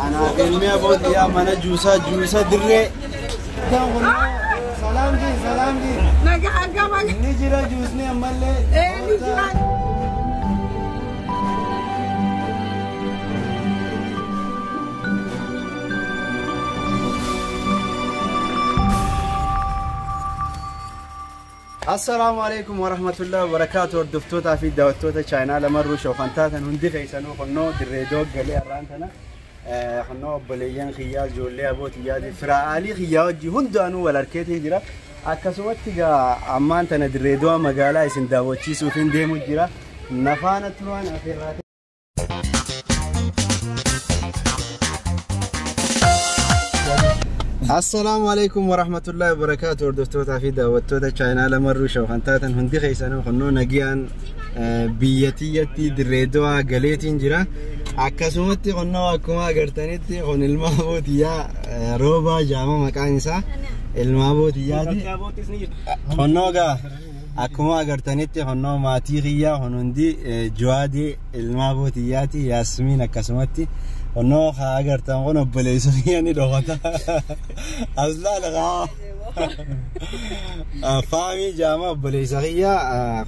Anaaf ilmi abootiyaa mana juusaa juusa dirree. Salaam jii salaam jii. Nagaa gama. Ni jira juusni ammallee. Ee ni jira. Assalaamu alaikum warahmatullahi wabarakaatu. Hordoftootaa fi daawwattoota chaayinaa lamarruu shoofan taatan hundi keessanuu qonnoo dirree dooggalee har'aan tana qonnoo obboleeyyan kiyyaa ijoollee abootiyyaati firaa'aalii kiyyaa wajjii hundaanuu wal harkeetiin jira. Akkasumatti egaa ammaan tana dirree do'a magaalaa isin daawwachiisuuf hin deemu jira. Nafaana turaan afeerraa. Assalaamu alaikum warahmatullahi wabarakaatu. Hordoftootaa fi daawwattoota chaayinaa lamarruu shoofan taatan hundi keessanuu qonnoo nagiyaan biyya tiyyatti dirree do'aa galeetiin jira. Akkasumatti qonnoo akkuma agartanitti kun ilma abootiyyaa roobaa jaama maqaan isaa ilma abootiyyaati. Qonnoo gaa akkuma agartanitti qonnoo maatii kiyyaa kun hundi Jawaadee ilma abootiyyaati Yaasmiin akkasumatti. Qonnoo haa agartan kun obboleessa kiyya ni dhokata. As laala haa. Faamii jaama obboleessa kiyya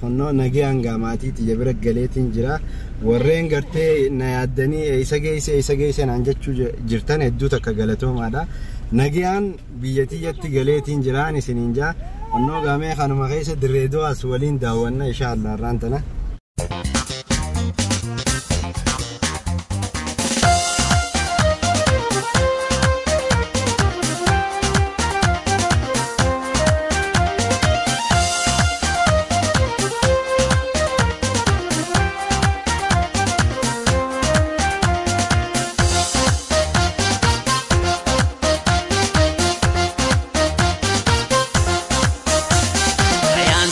qonnoo nagayaan gaa maatii tiyya bira galeetiin jira. Warreen gartee na yaaddanii eessa geesse eessa geesse naan jechuu jirtan hedduu takka galatoomaadha. Nagayaan biyya tiyyatti galeetiin jiraan isiniin jaa. Qonnoo gaamee kanuma keessa dirree do'aas waliin daawwanna inshaallah har'aan tana.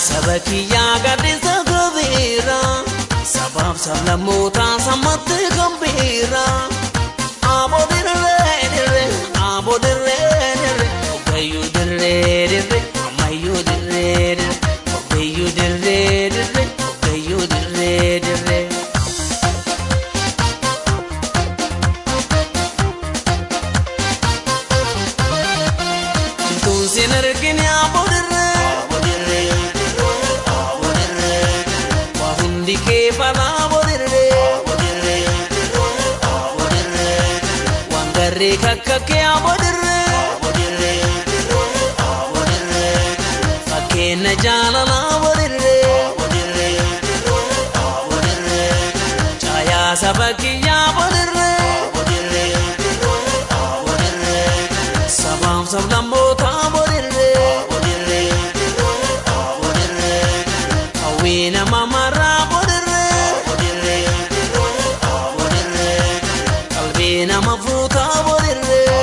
Saba kiyyaa gadhiisa gobeera sabaaf sablammootaa sammatti gambeera. Aboo dirree dirree aboo dirree dirree ogeeyyuu dirree dirree ammayyuu dirree dirree ogeeyyuu dirree dirree ogeeyyuu dirree dirree. Tuunsin arginu aboo dirree. Wangarree kakkakee aboodirree fakkeenya jaalalaa aboodirree caayaa saba kiyyaa aboodirree sabaaf sablammoota aboodirree hawwii nama maraa qalbii nama fuuta aboodirree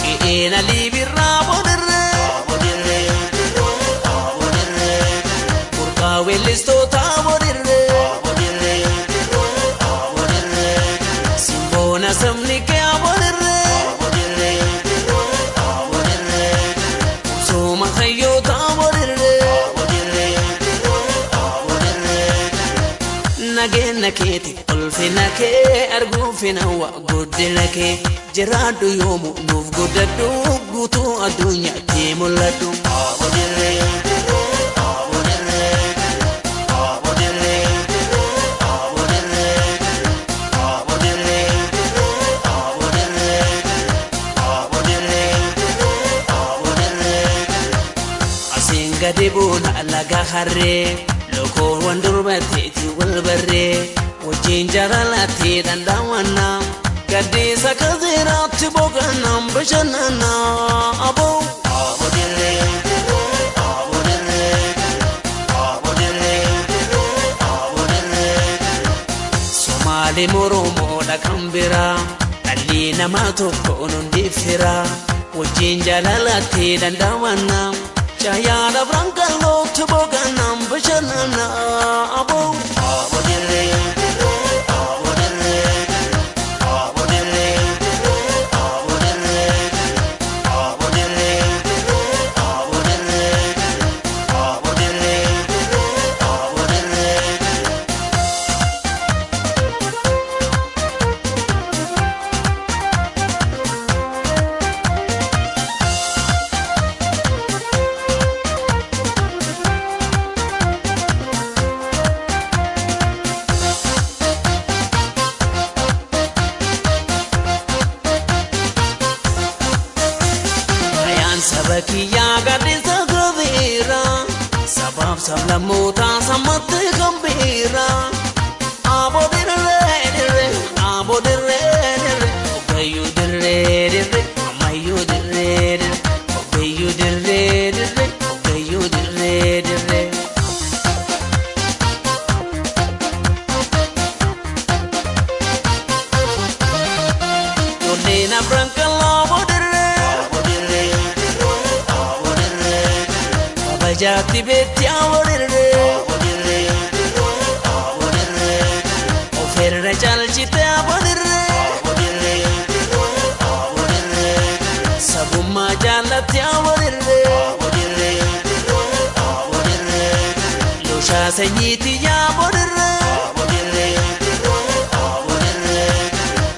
qe'een alii birraa aboodirree burqaa weellistoota aboodirree simboona sabni kee aboodirree sooma hayyoota aboodirree. Nageenya keeti ulfina kee arguufina wa guddina kee jiraadhu yoomu nuuf guddadhu guutuu addunyaatti mul'adhu. Asiin gadi buuna laga harree. Lokoowwan durbatteetti wal barree wajjin jaalalaatti danda'annaa gaddiisa kaseeraatti boqonnaan bashannanaa aboo. Somaalee Oromoodha kan biraa dhalli namaa tokko hundi firaa wajjin jaalalaatti danda'annaa. Caayaa brankalootti boqonnaan bashannanaa aboo. Sablamootaa sammatti kan biiraa. Aboo dirree dirree aboo dirree dirree ogeeyyuu dirree dirree ammayyuu dirree dirree ogeeyyuu dirree dirree ogeeyyuu dirree dirree. Ijoolleen afran qal'oo aboo dirree aboo dirree aboo dirree kabajaatti beekti aboo dirree aboo dirree aboo dirree. Ofirra caalchite aboo dirree aboo dirree aboo dirree sabummaa jaallatti aboo dirree aboo dirree aboo dirree looshaa sanyiitii aboo dirree aboo dirree aboo dirree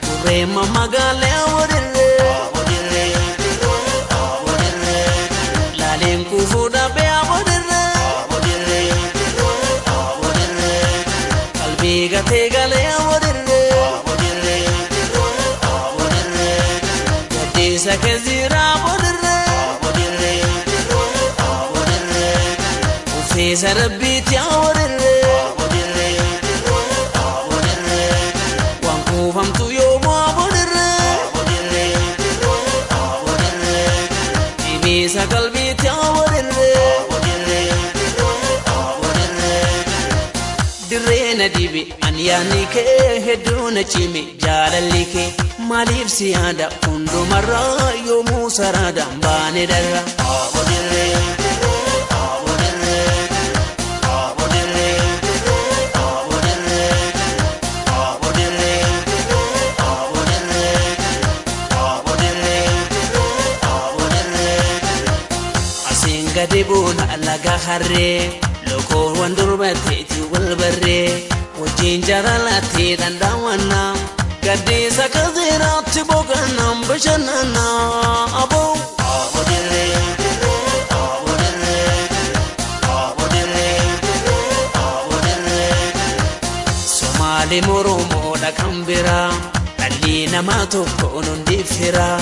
dureema magaalee aboo dirree aboo dirree aboo dirree laaleen kuufuu dhabee aboo dirree aboo dirree aboo dirree. Qalbii gatee galee aboo dirree aboo dirree aboo dirree gaddiisa keessiraa aboo dirree aboo dirree aboo dirree uffisa rabbiitti aboo dirree aboo dirree aboo dirree waan kuufamtu yoomuu aboo dirree aboo dirree aboo dirree dhibiisa qalbiitti aboo dirree aboo dirree aboo dirree. Dirree na dibe ani yaadni kee hedduu na cime jaalalli kee maaliif si yaada hundumarraa yoomuu saraadhaan baane darra. Aboo dirree aboo dirree aboo dirree aboo dirree aboo dirree aboo dirree aboo dirree aboo dirree. Asiin gadi buuna laga harree lokoowwan durbatteetti wal barree wajjin jaalalaatti dhandhaawannaa gaddiisa kaseeraatti boqonnaan bashannanaa aboo. Aboo dirree aboo dirree aboo dirree aboo dirree. Somaalee Oromoodha kan biraa dhalli namaa tokko hundi firaa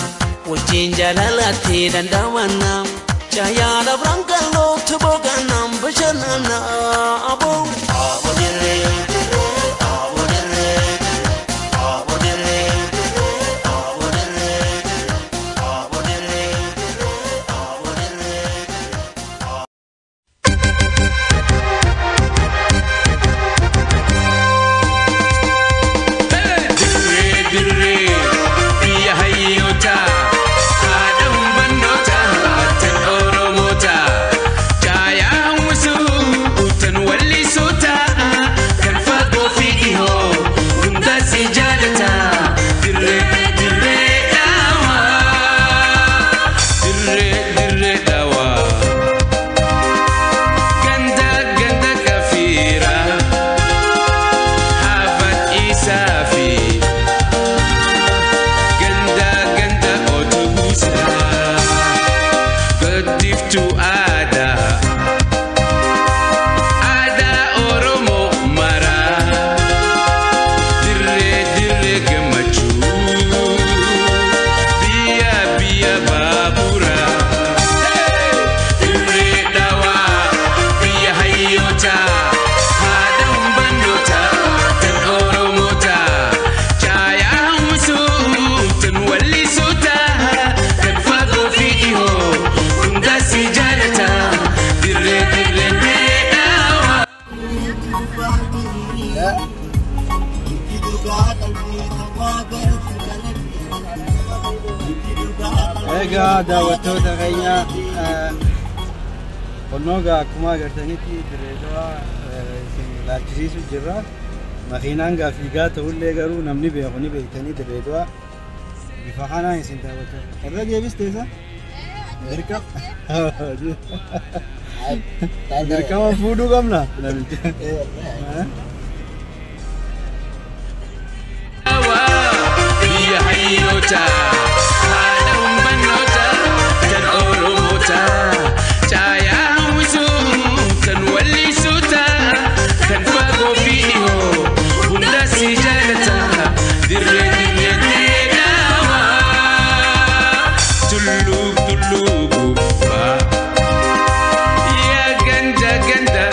wajjin jaalalaatti dhandhaawannaa caayaa afran qal'ootti boqonnaan bashannanaa aboo. Aboo dirree aboo dirree aboo dirree aboo dirree aboo dirree aboo dirree. Dirree dirree biyya hayyootaa haadha humbannootaa tan Oromootaa caayaa hawwisuu tan wallisootaa kan fagoo fi dhihoo hundaa si jaalataa dirree dirree dhaawaa dirree dirree dhaawaa ganda ganda kafiiraa. Hafat isaafi ganda ganda otubuusaa gaddiftuu aadaa aadaa Oromoo maraa dirree dirree gammachuu biyya biyya baaburaa. Dirree dhawaa biyya hayyootaa haadha humbannootaa tan Oromootaa caayaa hawwisuu tan wallisootaa tan fagoo fi dhihoo hundaa si jaalataa dirree dirree dirree dhawaa. Egaa daawwattoota keenya qonnoo egaa akkuma agartanitti dirree dawaa isin ilaalchisiisu jirra. Makiinaan gaa fiigaa ta'ullee garuu namni beeku ni beektanii dirree dawaa bifa kanaan isin daawwatu. Irra deebistee isa? Dirqama fuudhuu qabna namicha. Biyya hayyootaa haadha humbannootaa tan Oromootaa caayaa hawwisuu tan wallisootaa kan fagoo fi dhihoo hundaa si jaalataa dirree dirree dirree dhaawaa tulluu tulluu gubbaa yaa ganda ganda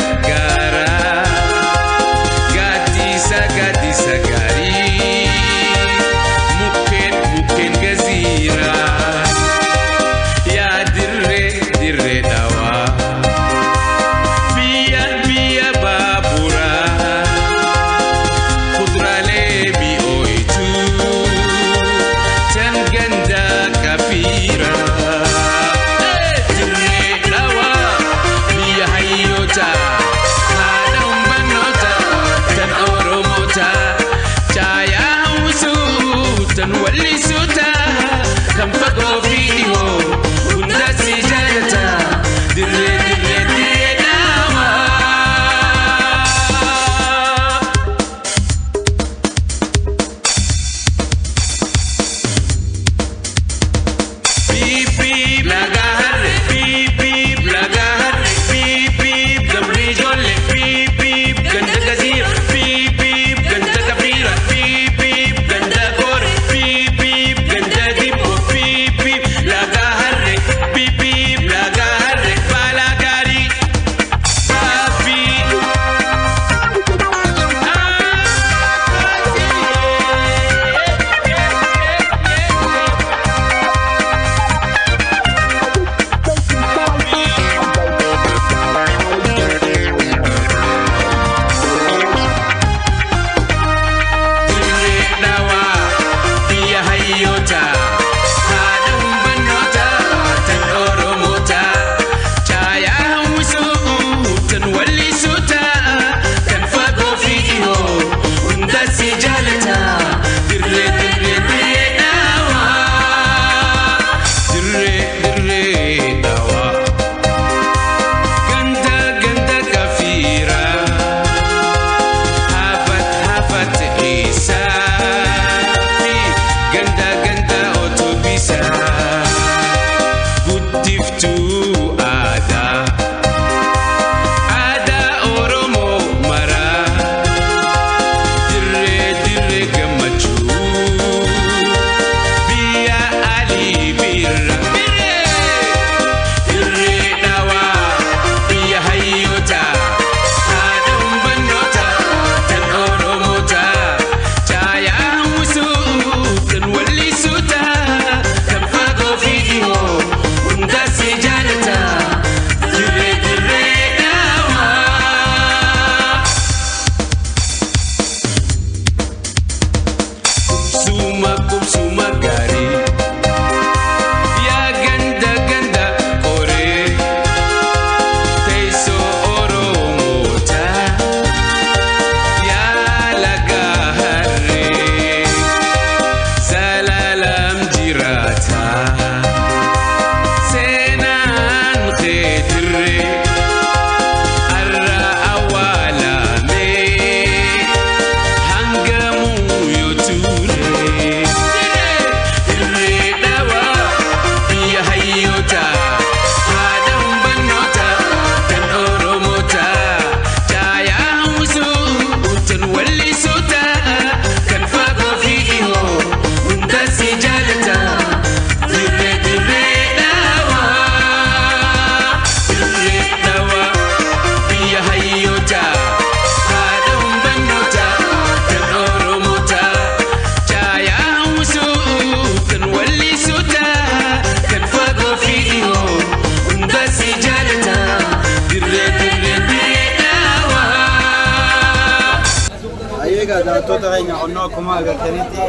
keenya qonnoo akkuma agartanitti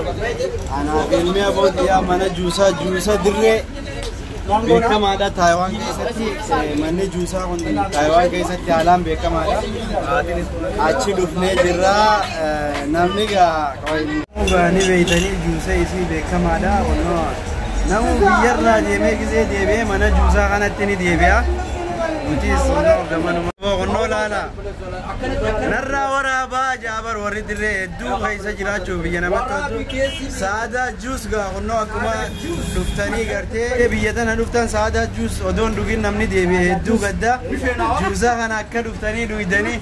anaa fi ilmi abootiyyaa mana juusaa juusa dirree beekamaadha Taayiwaan keessatti manni juusaa kun Taayiwaan keessatti haalaan beekamaadha. Achi dhufnee jirra namni gaa ni beeytanii juusa isii beekamaadha. Qonnoo namu biyyarraa deemee gisee deebi'ee mana juusaa kanatti ni deebi'a. Nutis gamanuma qonnoo laala. Narraa waraabaa jaabar warri dirree hedduu keessa jiraachuu biyya namatti toltu. Saadaa juus gaa qonnoo akkuma dhuftanii gartee biyya tana dhuftan saadaa juus odoon dhugin namni deebi'e hedduu gadda. Juusaa kana akka dhuftanii dhugdanii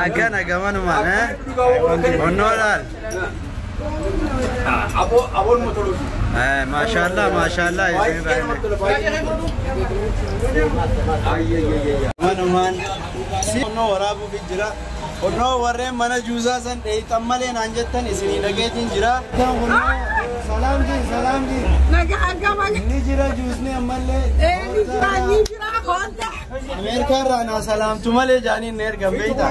akkana gamanuma. Qonnoo laal. Maashaallah maashaallah. Manumaan onnoo waraabuuf jira. Onnoo warreen mana juusaa san dheeyxan malee naan jettan isinii dhageetiin jira. Salaamtiin salaamtiin. Ni jira juusni ammallee. Ameerikaa irraa naa salaamtu malee jaaniin na ergan beeyta.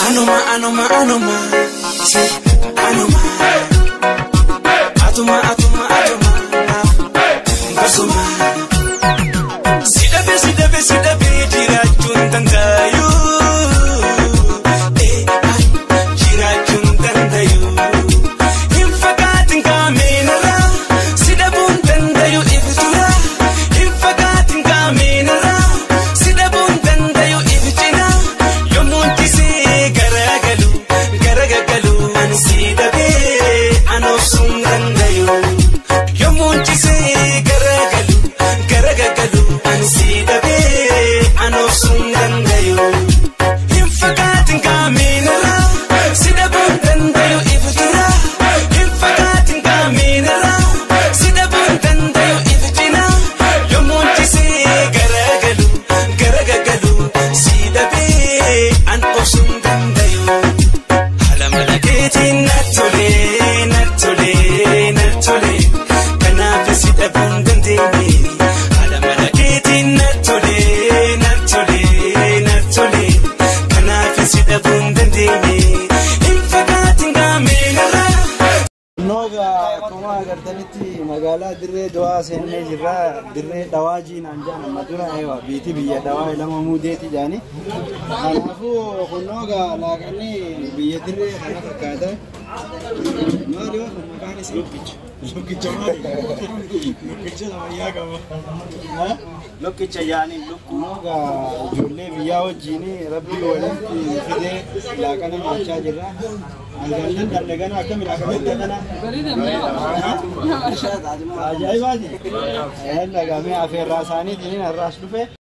Anuma anuma anuma si anuma atuma atuma atuma basuma sidabe sidabe sidabe jiraachuun dandayu jiraachuun dandayu hin fagaatin kaameenarra sidabuun dandayu ibtura hin fagaatin kaameenarra sidabuun dandayu ibcina yommuun tisee garagalu garagalu an sidabee anoofsuun dandayu yommuun tisee garagalu garagalu an sidabee anoofsuun dandayu hin fagaatin kaameenarra sidabuun dandayu ibtura hin fagaatin kaameenarra sidabuun dandayu ibcina yommuun tisee garagalu garagalu sidabee an obsuun dandayu. Haala mala keetiin na tolee na tolee na tolee kanaaf si dhabuun dandeenye. Haala mala keetiin na tolee na tolee na tolee kanaaf si dhabuun dandeenye. Hin fagaatin gaameenarra. Nooga akkuma agartanitti magaalaa dirree Dawaa seennee jirra. Dirree Dawaa jiinaan jedhan amma dura eewa biitii biyya Dawaa lama muudeeti jedhani. Kanaafuu kunnooga laaqanni biyya dirree kana fakkaata. Maali waan kun maqaan isii? Lukkicha. Lukkicha maali? Lukkicha ammayyaa qaba. Lokkicha yaaniin lukkuu. Nooga ijoollee biyyaa wajjin rabbii walitti fidee laaqana nyaachaa jirra. Hangallan dhandhe gana akkami laaqana gana? Ajaa'ibaati. Dhagamee afeerraa isaaniitiin har'aas dhufe.